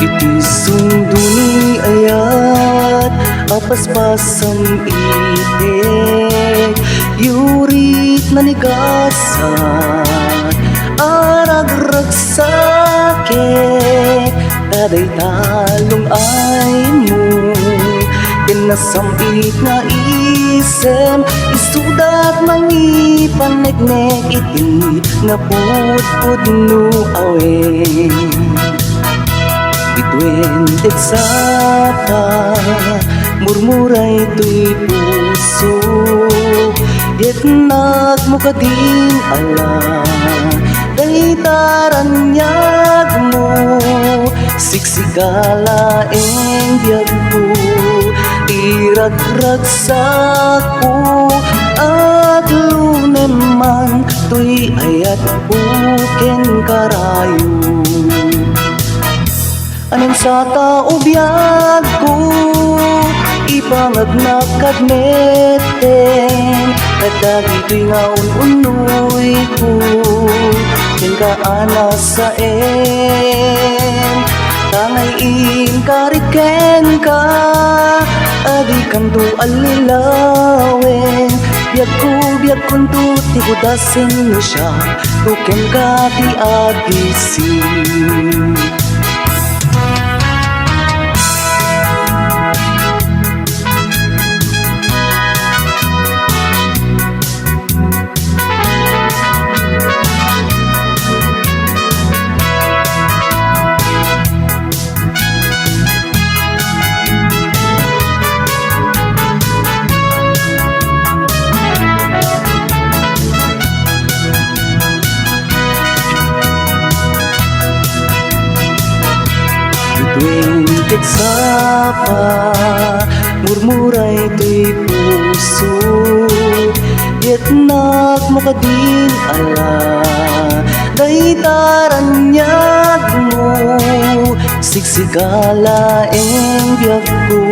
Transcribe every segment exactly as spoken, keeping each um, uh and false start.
Iti sundo ni ayat a paspasam itek, yurit nanigasat a ragragsaket, ta dayta lung-aymo ken nasam-it nga isem, isudat mangipanneknek iti napudpudno awen. Bituen ti sapa, murmuray toy puso, yetnakmo kadin ala, dayta raniagmo, sigsigala en biagko, iragragsakko, aglunem man toy ayatko ken karayo. Anensa ta o biagko, ipangagnak kad metten, kadagitoy nga un-unoyko, kenka a nasaen. Ta ngay-in karit kenka, a dikanto allilawen. Biagko, biagkonto ti gudasen no siak, to kenka ti agising. Bituen ket sapa, murmuray toy puso, yetnakmo kadin ala, dayta raniagmo, sigsigala en biagko,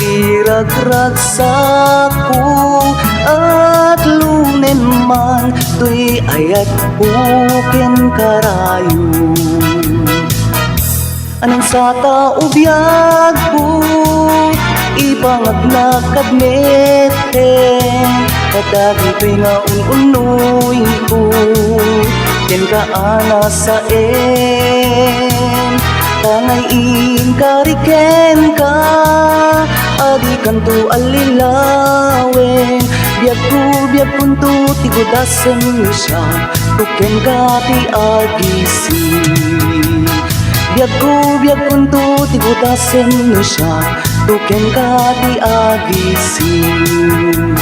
iragragsakko, aglunem man toy ayatko ken karayo. Anensa ta o biagko, ipangagnak kad metten, kadagitoy nga un-unoyko, kenka a nasaen. Ta ngay-in karit kenka, a dikanto allilawen. Biagko, biagkonto ti gudasen no siak, to kenka ti agising. Biagko, biagkonto ti gudasen no siak, to kenka ti agising.